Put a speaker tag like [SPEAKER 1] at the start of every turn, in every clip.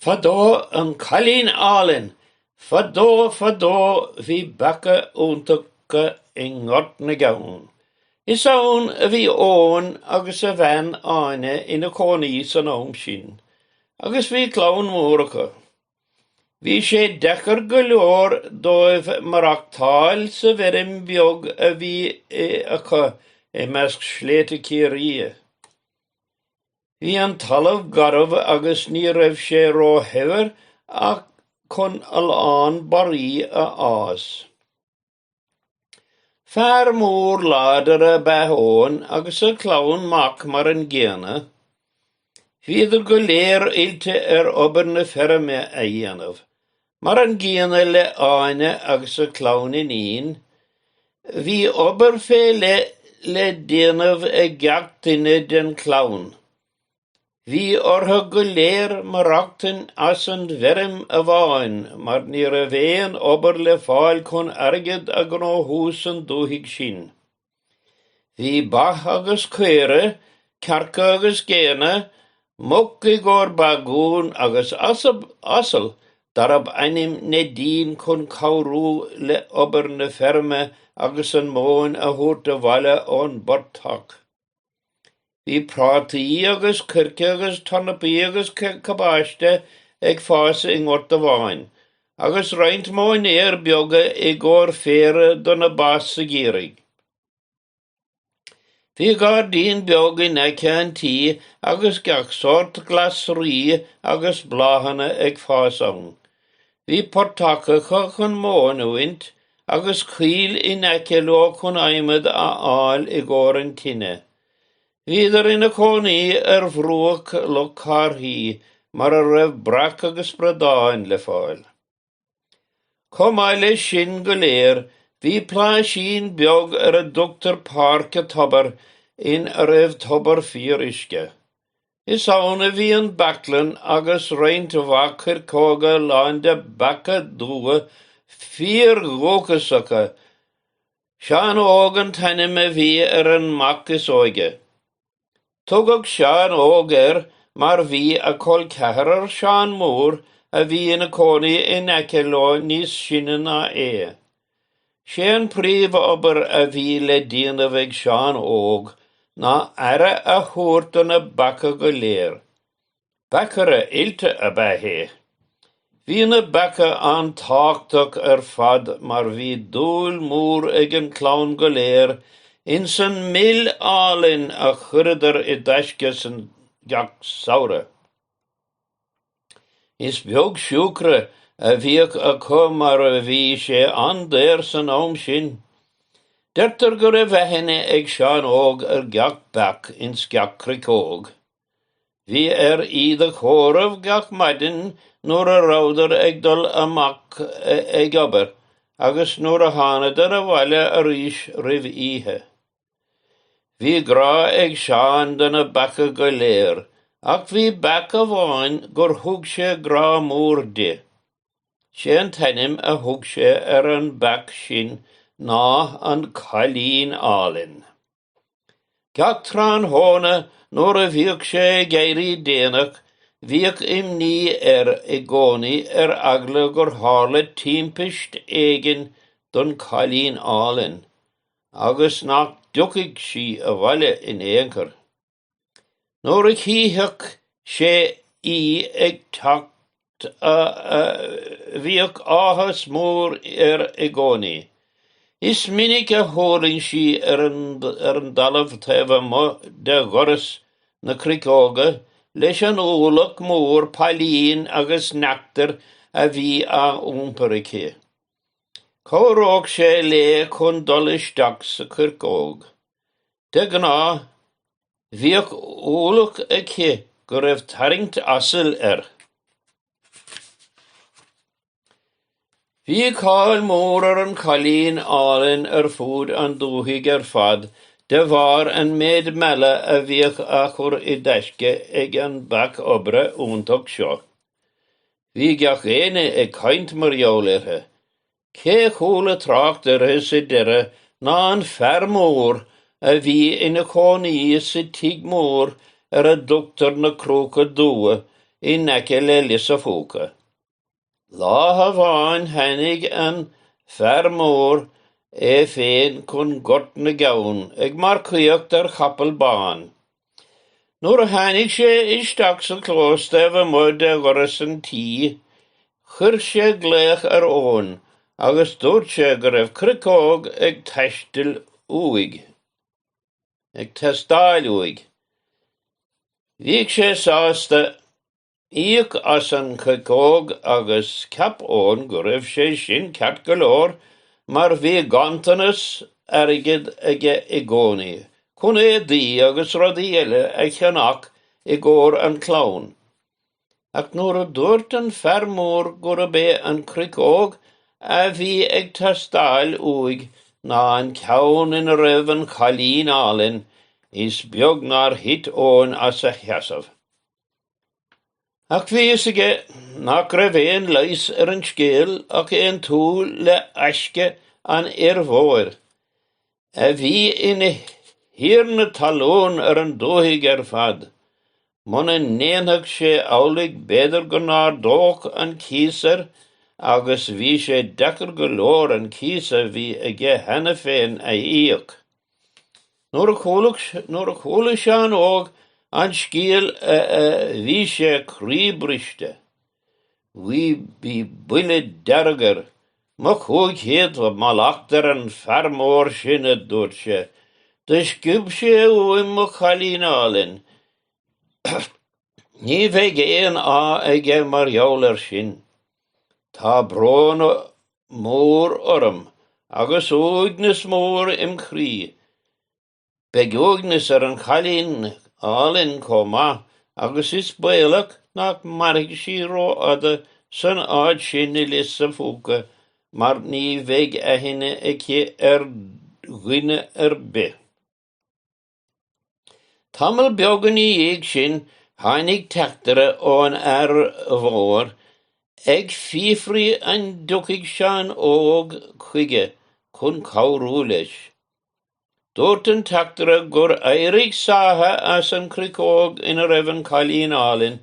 [SPEAKER 1] Fadó An Cailín Álainn Fadó fadó bhí beacha iontacha i nGort na gCeann. Is ann a bhí Eoin agus a bhean Áine ina cónaí san am sin, agus bhí clann mhór acu. Bhí sé deacair go leor dóibh maireachtáil sa bhfeirm bheag a bhí acu i measc sléibhte Chiarraí. Bhí an talamh garbh agus ní raibh sé róshaibhir ach chun a lán barraí a fhás. Fear mór láidir ab ea Eoin agus a chlann mac mar an gcéanna. Bhíodar go léir oilte ar obair na feirme a dhéanamh, mar an gcéanna le Áine agus a clann iníon. Bhí obair fé leith le déanamh ag gach duine den chlann. Bhí orthu go léir maireachtaint as an bhfeirm amháin mar ní raibh aon obair le fáil chun airgead a ghnóthú san dúthaigh sin. Bhí ba agus caora, cearca agus géanna, muc i gcomhair bagún agus asal darb ainm Neidín chun cabhrú le obair na feirme agus an mhóin a thabhairt abhaile ón bportach. Bhí prátaí agus coirce agus tornapaí agus cabáiste ag fás i ngort amháin, agus roinnt móinéar beaga i gcomhair féir do na ba sa gheimhreadh. Bhí gairdín beag in aice an tí agus gach sórt glasraí agus bláthanna ag fás ann. Bhí portach acu chun móin a bhaint, agus coill in aice leo chun adhmad a fháil i gcomhair an tine. Bhíodar ina cónaí ar bhruach Loch Cárthaí mar a raibh breac agus bradáin le fáil. Chomh maith leis sin go léir, bhí pláisín beag ar a dtugtar Páirc a' Tobair in a raibh tobar fíoruisce. Is ann a bhí an baclainn agus roinnt mhaith coirceoga lán de bheacha dubha fíordhúchasacha. Seán Óg an t-ainm a bhí ar an mac is óige. Tugadh Seán Óg air mar bhí a chol ceathrar Seán Mór a bhí ina chónaí in aice leo níos sine ná é. Sé an príomh-obair a bhí le déanamh ag Seán Óg ná aire a thabhairt do na beacha go léir. Beachaire oilte ab ea é. Bhí na beacha an-tábhachtach ar fad mar bhí dúil mhór ag an chlann go léir ins an mil álainn a chuireadar i dtaisce san gach samhradh. Is beag siúcra a bhíodh acu mar bhí sé an-daor san am sin. Deirtear go raibh aithne ag Seán Óg ar gach beach ins gach coirceog. Bhí air iad a chomhaireamh gach maidin nuair a rabhadar ag dul amach ag obair agus nuair a thánadar abhaile arís roimh oíche. Bhí grá ag Seán do na beacha go léir, ach bhí beach amháin gur thug sé grá mór di. Sé an t-ainm a thug sé ar an bheach sin ná an Cailín Álainn. Gach tráthnóna nuair a bhíodh sé ag éirí déanach, bhíodh imní air i gcónaí ar eagla gur tharla timpist éigin don Chailín Álainn. agus nach dtiocfadh sí abhaile in aon chor. Nuair a chífeadh sé í ag teacht bhíodh áthas mór air i gcónaí. Is minic a thuirling sí ar an dtalamh taobh amuigh de dhoras na coirceoige leis an ualach mór pailin agus neachtair a bhí á iompar aici. Chabhródh sé léi chun dul isteach sa choirceog. De ghnáth, bhíodh ualach aici go raibh tarraingt asail air. Bhí cáil mhór ar an Chailín Álainn ar fud an dúthaigh ar fad de bharr an méid meala a bhíodh á chur i dtaisce ag an bheach oibre iontach seo. Bhí gach éinne ag caint mar gheall uirthi. Cé chuala trácht uirthi sa deireadh ná an fear mór a bhí ina chónaí sa tigh mór ar a dtugtar na Cróca Dubha in aice le Lios a' Phúca. Lá amháin tháinig an fear mór é féin chun Gort na gCeann ag marcaíocht ar chapall bán. Nuair a tháinig sé isteach sa chlós taobh amuigh de dhoras an tí, chuir sé glaoch ar Eoin agus dúirt sé go raibh cricceog ag taisteal uaidh. Ag teastáil uaidh. Bhíodh sé sásta íoc as an chriceog agus cheap Eoin go raibh sé sin ceart go leor mar bhí ganntanas airgid aige i gcónaí chun éadaí agus rudaí eile a cheannach i gcomhair an chlann. Ach nuair a dúirt an fear mór gurb é an chriceog a bhí ag teastáil uaidh ná an ceann ina raibh an cailín álainn, is beag nár thit Eoin as a sheasamh. Ach bhí fhios aige nach raibh aon leigheas ar an scéal ach aontú le haisce an fhir mhóir, a bhí ina thiarna talún ar an dúthaigh ar fad. Muna ndéanfadh sé amhlaidh b'fhéidir go n-ardódh an cíos air agus bhí sé deacair go leor an cíos a bhí aige cheana féin a íoc. Nuair a chuala Seán Óg an scéal bhí sé croíbhriste. Bhí buile dearg air. Mo 500 mallacht ar an bhfear mór sin, a dúirt sé. Do sciob sé uaim mo chailín álainn. Ní bheidh aon ádh aige mar gheall air sin. Tá brón mór orm agus uaigneas mór im chroí. Beidh uaigneas ar an chailín álainn chomh maith agus is baolach nach mairfidh sí rófhada san áit sin i Lios a' Phúca mar ní bheidh aithne aici ar dhuine ar bith. Tamall beag ina dhiaidh sin tháinig teachtaire ón fhear mhór ag fiafraí an dtiocfadh Seán Óg chuige chun cabhrú leis. Dúirt an teachtaire gur éirigh sáithe as an chriceog ina raibh an cailín álainn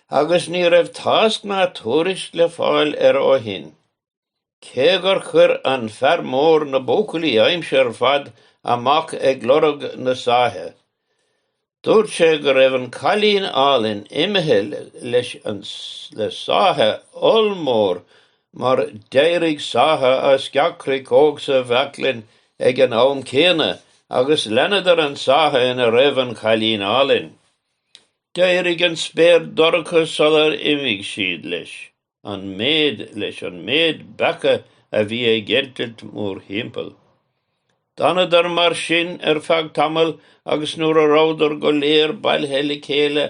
[SPEAKER 1] agus ní raibh tásc ná tuairisc le fáil air ó shin. Cé gur chuir an fear mór na buachaillí aimsire ar fad amach ag lorg na sáithe, dúirt sé go raibh an cailín álainn imithe leis le sáithe ollmhór mar d'éirigh sáithe as gach cricceog sa bheachlainn ag an am céanna agus leanadar an sáithe ina raibh an cailín álainn. D'éirigh an spéir dorcha sular imigh siad leis. an méid leis an méid beacha a bhí ag eitilt mórthimpeall. D'fhanadar mar sin ar feadh tamaill agus nuair a rabhadar go léir bailithe le chéile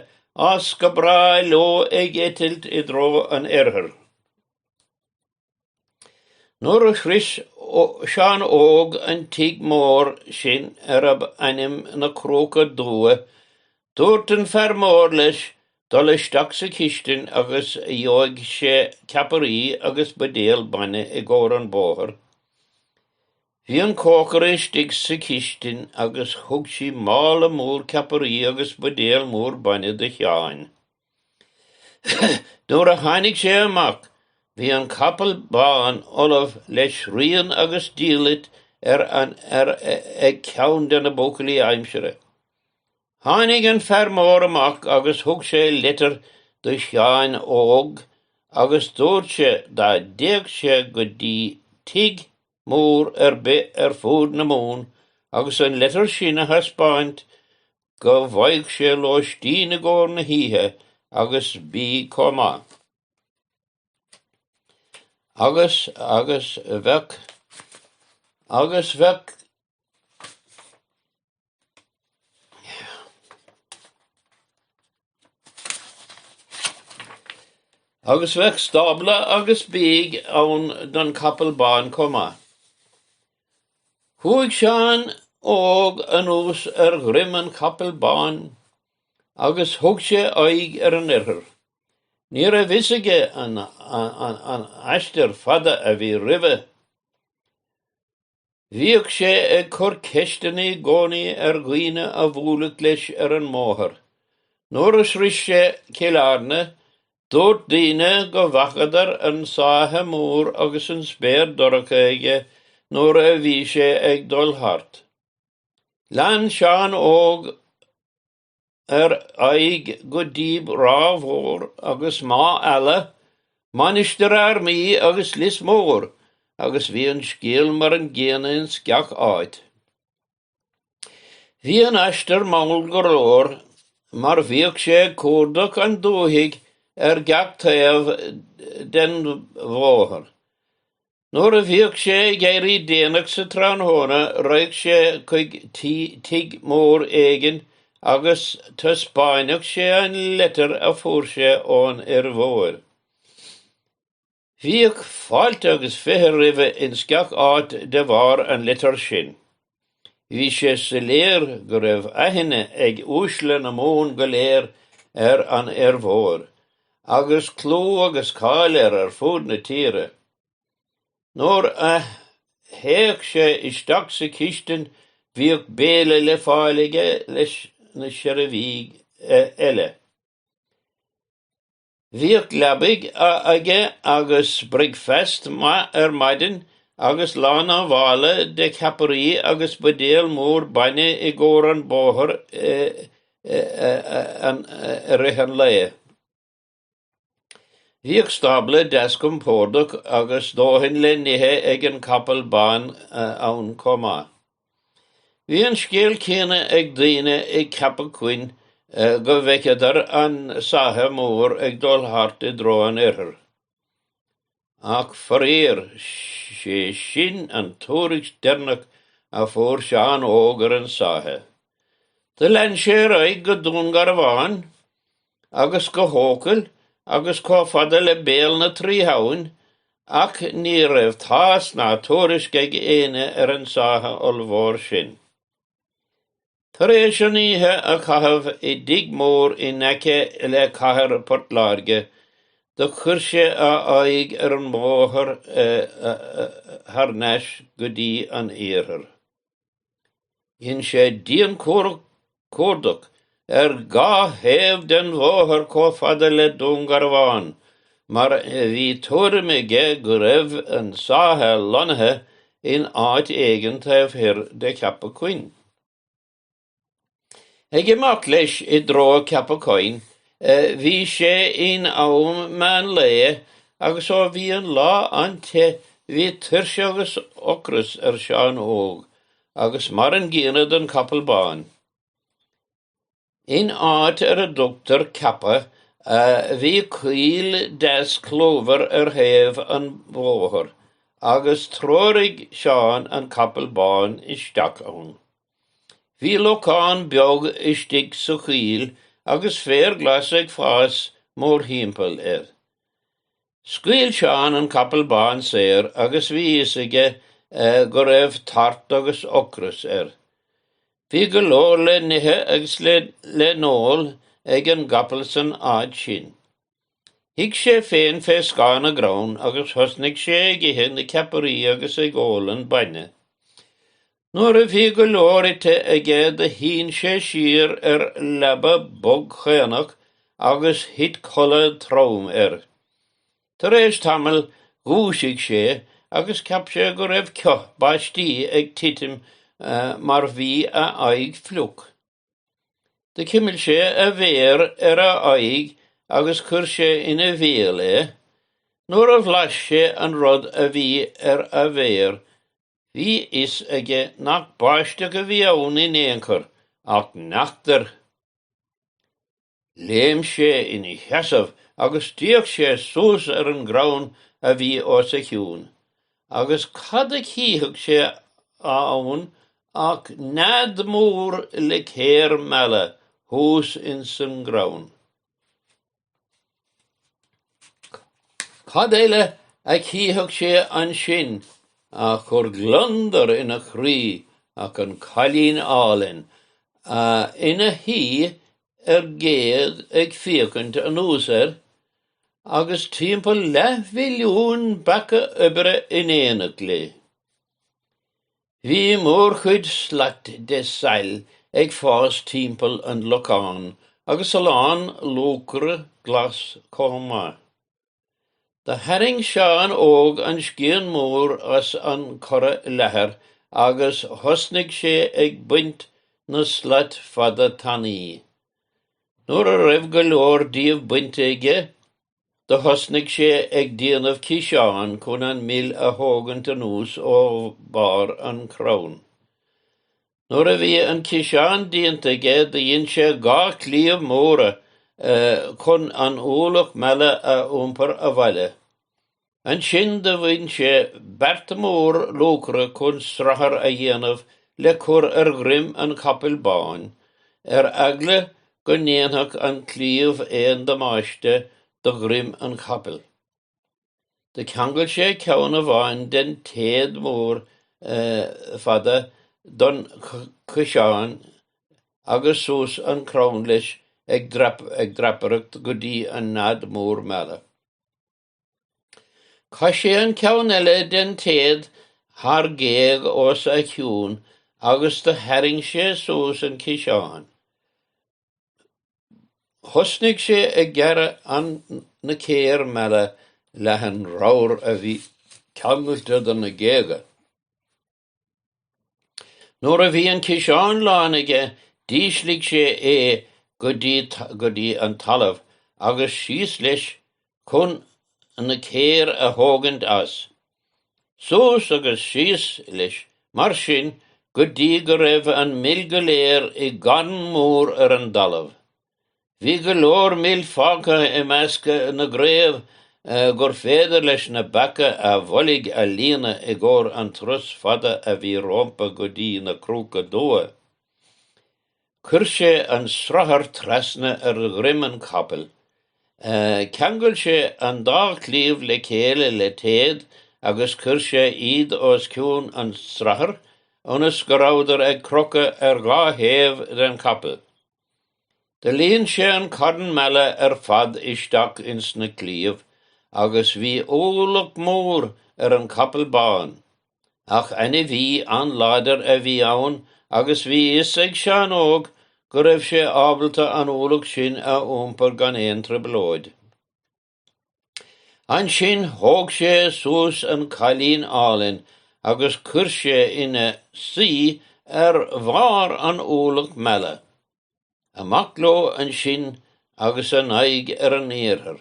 [SPEAKER 1] as go brách leo ag eitilt i dtreo an oirthir. Nuair a shroich Seán Óg an tigh mór sin arb ainm Na Cróca Dubha, dúirt an fear mór leis dul isteach sa chistin agus gheobhaidh sé ceapairí agus buidéal bainne i gcomhair an bóthair. Bhí an cócaire istigh sa chistin agus thug sí mála mór ceapairí agus buidéal mór bainne do Sheán. Nuair a tháinig sé amach bhí an capall bán ullamh le srian agus diallait ar an ar ag ceann de na buachaillí aimsire. Tháinig an fear mór amach agus thug sé leitir do Sheán Óg agus dúirt sé dá dtéadh sé go dtí tigh mór ar bith ar fuaid na Mumhan agus an leitir sin a thaispeáint go bhfaigheadh sé lóistín i gcomhair na hoíche agus bídh chomh maith. Agus, agus bheadh, agus bheadh. Agus bheadh stábla agus bídh ann don chapall bán chomh maith. Chuaigh Seán Óg anuas ar dhroim an chapaill bháin agus thug sé aghaidh ar an oirthear. Ní raibh fhios aige an aistear fada a bhí roimhe. Bhíodh sé ag cur ceisteanna i gcónaí ar dhaoine a bhuailfeadh leis ar an mbóthar. Nuair a shroich sé Cill Airne, dúirt daoine go bhfacadar an sáithe mór agus an spéir dorcha aige nuair a bhí sé ag dul thart. Lean Seán Óg ar aghaidh go dtí Ráth Mhór agus Mágh Ealla, Mainistir Fhear Maí agus Lios Mór agus bhí an scéal mar an gcéanna ins gach áit. Bhí an aistear mall go leor mar bhíodh sé ag cuardach an dúthaigh ar gach taobh den bhóthar. Nuair a bhíodh sé ag éirí déanach sa tráthnóna raghadh sé chuig tigh mór éigin agus thaispeánfadh sé an leitir a fuair sé ón Fhir Mhóir. Bhíodh fáilte agus fiche roimhe ins gach áit de bharr an litir sin. Bhí sé soiléir go raibh aithne ag uaisle na Mumhan go léir ar an Fhear Mhóir, agus clú agus cáil air ar fud na tíre. Nuair a théadh sé isteach sa chistin bhíodh béile le fáil aige leis na seirbhísigh eile. Bhíodh leabaidh aige agus bricfeast maith ar maidin agus lán a mhála de cheapairí agus buidéal mór bainne i gcomhair an bóthar i rith an lae. Bhíodh stábla deas compordach agus dóthain le n-ithe ag an capall bán ann chomh maith. Bhí an scéal céanna ag daoine i gCeapach Chuinn go bhfeiceadar an sáithe mór ag dul thart i dtreo an oirthir. Ach faraor, sé sin an tuairisc deireanach a fuair Seán Óg ar an sáithe. Do lean sé ar aghaidh go Dún Garbhán agus go hEochaill agus chomh fada le Béal na Trí Habhann ach ní raibh tásc ná tuairisc ag éinne ar an sáithe ollmhór sin. Tar éis an oíche a chaitheamh i dtigh mór in aice le cathair Port Láirge, do chuir sé a aghaidh ar an mbóthar thar n-ais go dtí an iarthar. Dhein sé dianchuardach ar dhá thaobh den bhóthar chomh fada le Dún Garbhán mar bhí tuairim aige go raibh an sáithe lonnaithe in áit éigin taobh thoir de Cheapach Chuinn. Ag imeacht leis i dtreo Cheapach Choinn bhí sé in am meán lae agus ó bhí an lá an-te bhí tuirse agus ocras ar Sheán Óg agus mar an gcéanna don chapall bán. In áit ar a dtugtar Ceapadh bhí coill deas chlúmhar ar thaobh an bhóthair agus threoraigh Seán an capall bán isteach ann. Bhí lochán beag istigh sa choill agus féar glas ag fás mórthimpeall air. Scaoil Seán an capall bán saor agus bhí fhios aige go raibh tart agus ocras air. Bhí go leor le n-ithe agus le n-ól ag an gcapall san áit sin. Shuigh sé féin fé scáth na gcrann agus thosnaigh sé ag ithe na ceapairí agus ag ól an bainne. Nuair a bhí go leor ite aige do shín sé siar ar leaba bog chaonach agus thit codladh trom air. Tar éis tamaill dhúisigh sé agus cheap sé go raibh cioth báistí ag titim mar bhí a aghaidh fliuch. Do chimil sé a mhéar ar a aghaidh agus chuir sé ina bhéal é. Nuair a bhlais sé an rud a bhí ar a mhéar, bhí fhios aige nach báisteach a bhí ann in aon chor, ach neachtar. Léim sé ina sheasamh agus d'fhéach sé suas ar an gcrann a bhí os a chionn, agus cad a chífeadh sé ann ach nead mór le céir meala thuas ins an gcrann. Cad eile a chífeadh sé ansin a chuir gliondar ina chroí ach an cailín álainn ina shuí ar ghéag ag féachaint anuas air, agus timpeall leathmhilliún beacha oibre in éineacht léi. Bhí mórchuid slat de sail ag fás timpeall an locháin. agus a lán luachra glas chomh maith. Do tharraing Seán Óg an scian mór as an chora leathair agus thosnaigh sé ag baint na slat fada tanaí. Nuair a raibh go leor díobh bainte aige, do thosnaigh sé ag déanamh ciseáin chun an mil a thógaint anuas ó bharr an chrainn. Nuair a bhí an ciseán déanta aige do dhein sé 2 chliabh móra chun an ualach meala a iompar abhaile. Ansin do bhain sé beart mór luachra chun srathar a dhéanamh le cur ar dhroim an chapaill báin, ar eagla go ndéanfadh an cliabh aon damáiste do dhroim an chapaill. Do cheangail sé ceann amháin den téad mór fada don chiseán agus suas an crann leis ag drapaireacht go dtí an nead mór meala. Chaith sé an ceann eile den téad thar géag os a chionn agus do tharraing sé suas an ciseán. Thosnaigh sé ag gearradh an na céir meala leis an ramhar a bhí ceangailte do na géaga. Nuair a bhí an ciseán lán aige d'ísligh sé é go dtí go dtí an talamh agus síos leis chun na céir a thógaint as. Suas agus síos leis mar sin go dtí go raibh an mil go léir i gcarn mór ar an dtalamh. Bhí go leor mil fágtha i measc na gcraobh gur féidir leis na beacha a bholg a líonadh i gcomhair an turas fada a bhí rómpa go dtí na Cróca Dubha. Chuir sé an srathar trasna ar dhroim an chapaill. Cheangail sé an dá chliabh le chéile le téad agus chuir sé iad os cionn an tsrathair ionas go rabhadar ag crochadh ar dhá thaobh den chapall. Do líon sé an carn meala ar fad isteach ins na cliabh agus bhí ualach mór ar an chapall bán. Ach ainmhí an-láidir a bhí ann agus bhí fhios ag Seán Óg go raibh sé ábalta an ualach sin a iompar gan aon trioblóid. Ansin thóg sé suas an cailín álainn agus chuir sé ina suí ar bharr an ualach meala. Amach leo ansin agus a n-aghaidh ar an iarthar.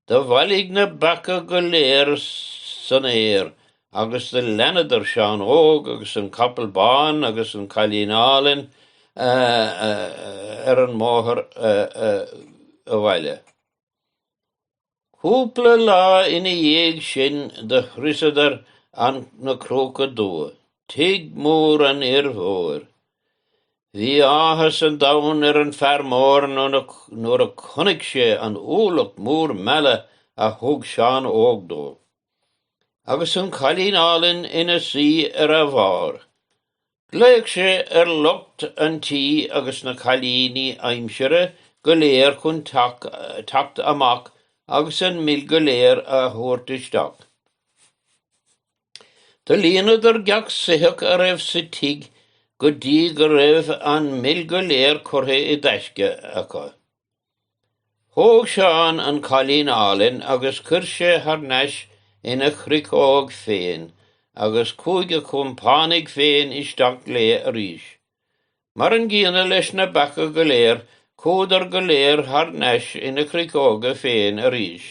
[SPEAKER 1] Do bhailigh na beacha go léir san aer agus do leanadar Seán Óg agus an capall bán agus an cailín álainn ar an mbóthar abhaile. Cúpla lá ina dhiaidh sin do shroiseadar na Cróca Dubha, tigh mór an fhir mhóir. Bhí áthas an domhain ar an fear mór nuair a chonaic sé an ualach mór meala a thug Seán Óg dó, agus an cailín álainn ina suí ar a bharr. Ghlaoigh sé ar lucht an tí agus na cailíní aimsire go léir chun teacht amach agus an mil go léir a thabhairt isteach. Do líonadar gach soitheach a raibh sa tigh go dtí go raibh an mil go léir curtha i dtaisce acu. Thóg Seán an cailín álainn agus chuir sé thar n-ais ina chriceog féin agus chuaigh a chompánaigh féin isteach léi arís. Mar an gcéanna leis na beacha go léir, chuadar go léir thar n-ais ina gcriceoga féin arís.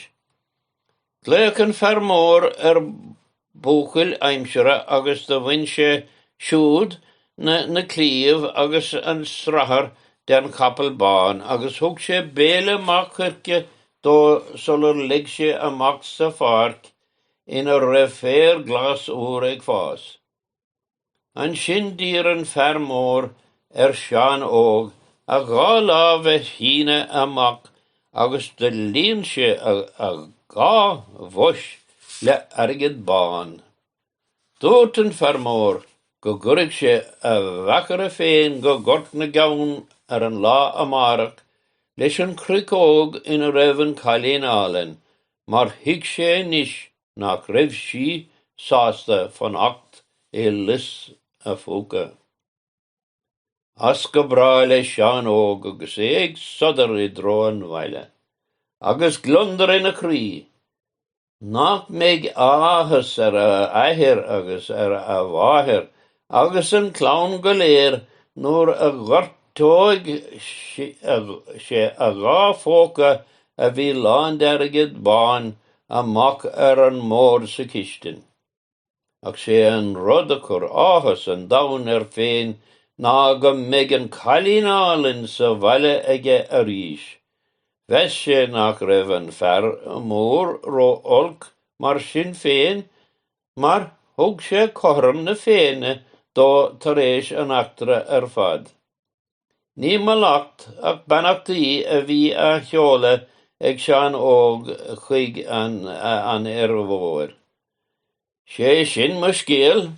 [SPEAKER 1] Ghlaoch an fear mór ar buachaill aimsire agus do bhain sé siúd na cliabh agus an srathar den chapall bán agus thug sé béile maith coirce dó sular lig sé amach sa pháirc ina raibh féar glas úr ag fás. Ansin d'iarr an fear mór ar Sheán Óg a dhá lámh a shíneadh amach agus do líon sé a dhá bhois le airgead bán. Dúirt an fear mór go gcuirfeadh sé a mhachaire féin go Gort na gCeann ar an lá amárach leis an chriceog ina raibh an cailín álainn, mar thuig sé anois nach raibh sí sásta fanacht i lios a phúca. As go bráth le Seán Óg agus é ag sodar i dtreo an bhaile, agus gliondar ina chroí. Nach mbeidh áthas ar a athair agus ar a mháthair agus an chlann go léir nuair a ghortóidh sé a dhá phóca a bhí lán d'airgead bán amach ar an mbord sa chistin. Ach sé an rud a chuir áthas an domhain air féin ná go mbeidh an cailín álainn sa bhaile aige arís. Mheas sé nach raibh an fear mór ró-olc mar sin féin mar thug sé cothrom na Féinne dó tar éis an eachtra ar fad. Ní mallacht ach beannachtaí a bhí á sheoladh ag Seán Óg chuig an fhir mhóir. Sé sin mo scéal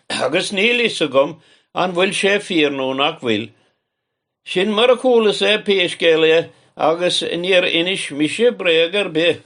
[SPEAKER 1] agus níl fhios agam an bhfuil sé fíor nó nach bhfuil. Sin mar a chualas é pé scéal é agus níor inis mise bréag ar bith.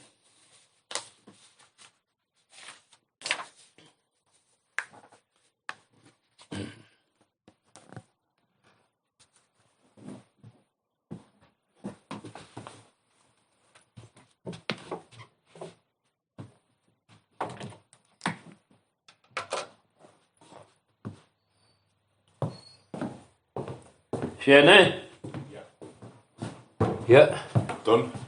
[SPEAKER 1] Sin é? Yeah.
[SPEAKER 2] Done.